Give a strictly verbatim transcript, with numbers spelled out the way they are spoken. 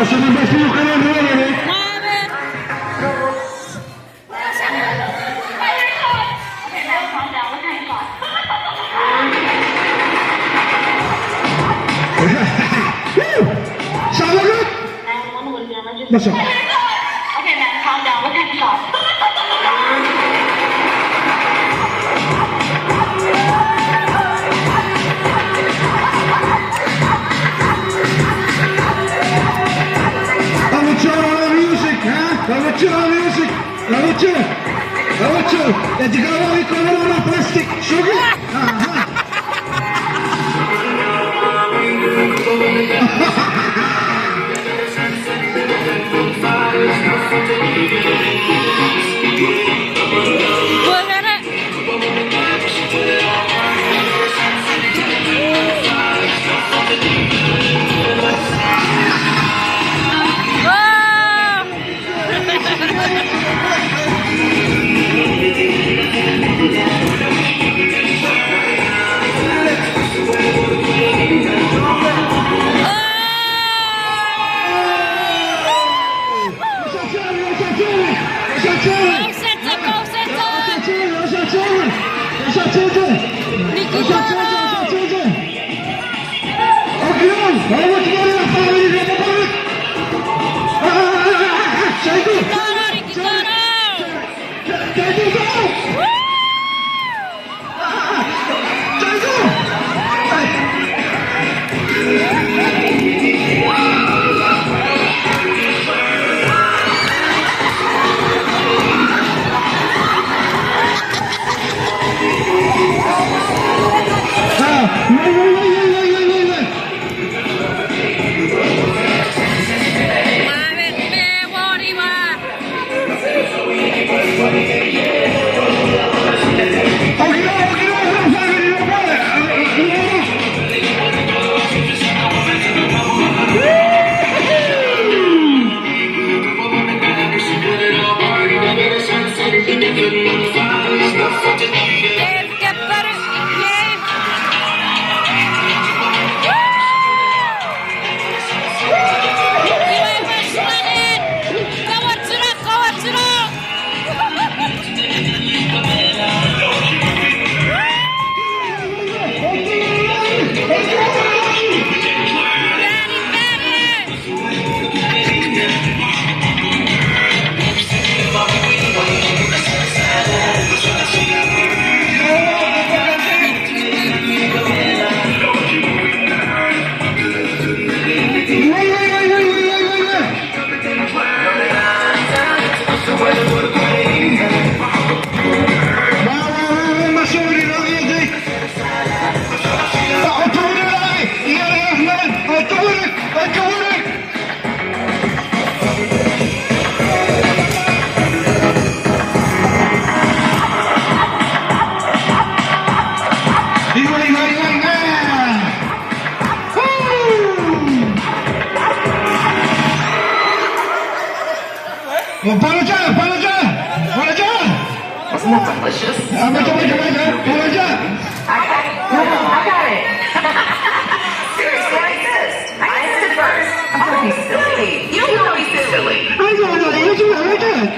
Someone best you can ever. Woo! Sound good? What's up? Okay, man, calm down. What kind of shot? Amateur music, huh? Amateur music. Amateur. Amateur. Ya, you got all the plastic. Sugar. Aha. Apologize, apologize, apologize. Wasn't that delicious? Apologize, apologize. I got it. No, no, I got it. Seriously, I exist. I existed first. I'm gonna be silly. You will be silly. I know, I know, I know, I know.